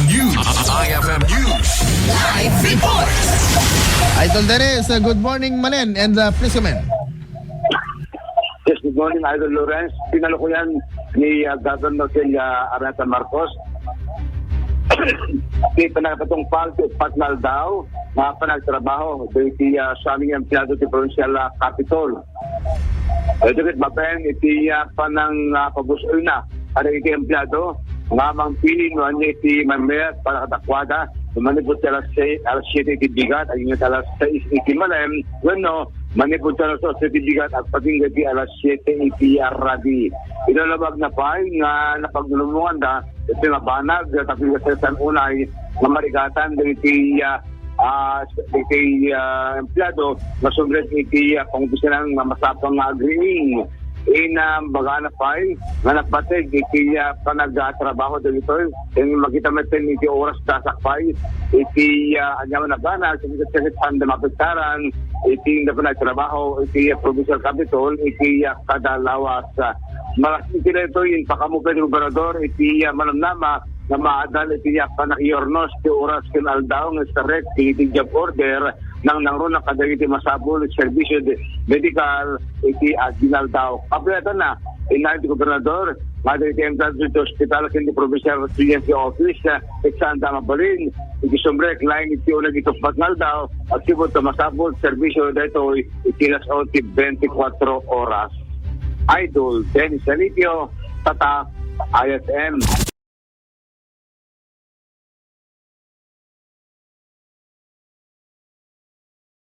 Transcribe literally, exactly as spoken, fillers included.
News. I F M News. Live report. Idol Dennis, uh, good morning, manen, and, uh, please come in. Yes, good morning, Idol Lawrence. Pinalukuyan ni, uh, Governor Celia Araneta Marcos ti panagpatungpal ti uppat nga aldaw nga panagtrabaho dagiti, uh, siam nga empleyado ti provincial, uh, capitol. Iti ket babaen iti, ah, panang, ah, pabus-oyna kadagiti empleyado nga mangpili no ania iti maymayat para kadakuada, manipud ti alas sie-, alas siete iti bigat, agingga alas sais iti malem, wenno manipud ti alas otso iti bigat, agpatingga iti alas siete iti rabii. Ilalabag na pay nga napaglumonganda iti nga banag, tapno sa unay nga marigatan dagiti, ah, ah, iti, ah, empleyado nga sumrek iti, ah, pangopisanan nga masapul nga agriing. Ina, bagana pay nga nagbateg iti, ah, panagtrabaho dagitoy. Ken makita met iti oras dasak pay iti, ah, ania nga banag, sakit-sakit sanda mapektaran iti nga panagtrabaho iti, ah, provincial capitol iti, ah, kada lawas. Ah, malas iti daytoy, impakaammo pay ti gobernador iti, ah, manamnama nga maadal iti, ah, panakiurnos ti oras ken aldaw nga isarrek iti job order nang nangruna kadagiti masapul a serbisyo de-, medikal iti aginaldaw. Kapuyatanna, inna ti gobernador nga dagiti entrance ti ospital ken ti provincial residency office, ah, ket saanda mabalin iti sumrek laeng iti uneg iti uppat nga aldaw, agsipud ta masapul a serbisyo daytoy iti las onse bentikwatro oras. Idol Dennis Salipio, Tatak, I F M.